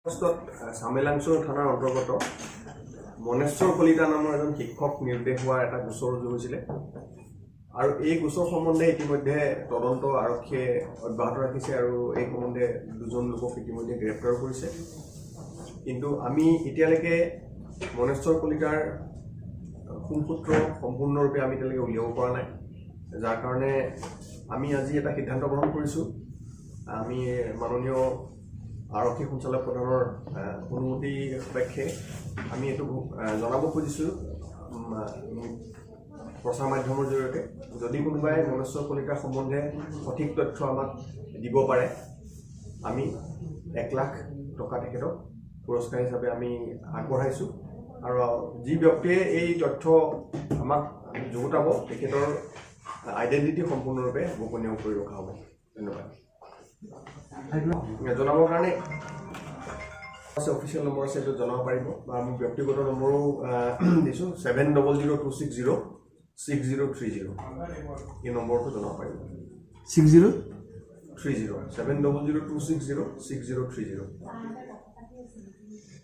আগষ্টত চামেলাংচৌ থানাৰ অন্তৰ্গত মনেশ্বৰ কলিতা নামৰ এজন শিক্ষক নিৰুদ্দেশ হোৱাৰ এটা গোচৰ ৰুজু হৈছিলে আৰু এই গোচৰ সম্বন্ধে ইতিমধ্যে তদন্ত আৰক্ষীয়ে অব্যাহত ৰাখিছে আৰু এই সম্বন্ধে দুজন লোকক ইতিমধ্যে গ্ৰেপ্তাৰো কৰিছে। কিন্তু আমি এতিয়ালৈকে মনেশ্বৰ কলিতাৰ শুংসূত্ৰ সম্পূৰ্ণৰূপে আমি এতিয়ালৈকে উলিয়াব পৰা নাই, যাৰ কাৰণে আমি আজি এটা সিদ্ধান্ত গ্ৰহণ কৰিছোঁ। আমি মাননীয় আৰক্ষী সঞ্চালক প্ৰধানৰ অনুমতি সাপেক্ষে আমি এইটো জনাব খুজিছোঁ প্ৰচাৰ মাধ্যমৰ জৰিয়তে, যদি কোনোবাই মনেশ্বৰ কলিতাৰ সম্বন্ধে সঠিক তথ্য আমাক দিব পাৰে, আমি 1 লাখ টকা তেখেতক পুৰস্কাৰ হিচাপে আমি আগবঢ়াইছোঁ আৰু যি ব্যক্তিয়ে এই তথ্য আমাক যুগুতাব, তেখেতৰ আইডেণ্টিটি সম্পূৰ্ণৰূপে গোপনীয় কৰি ৰখা হ'ব। ধন্যবাদ। জনাবৰ কাৰণে আছে, অফিচিয়েল নম্বৰ আছে, এইটো জনাব পাৰিব বা মোৰ ব্যক্তিগত নম্বৰো দিছোঁ, 7002606030, এই নম্বৰটো জনাব পাৰিব। 60 30, 7002606030।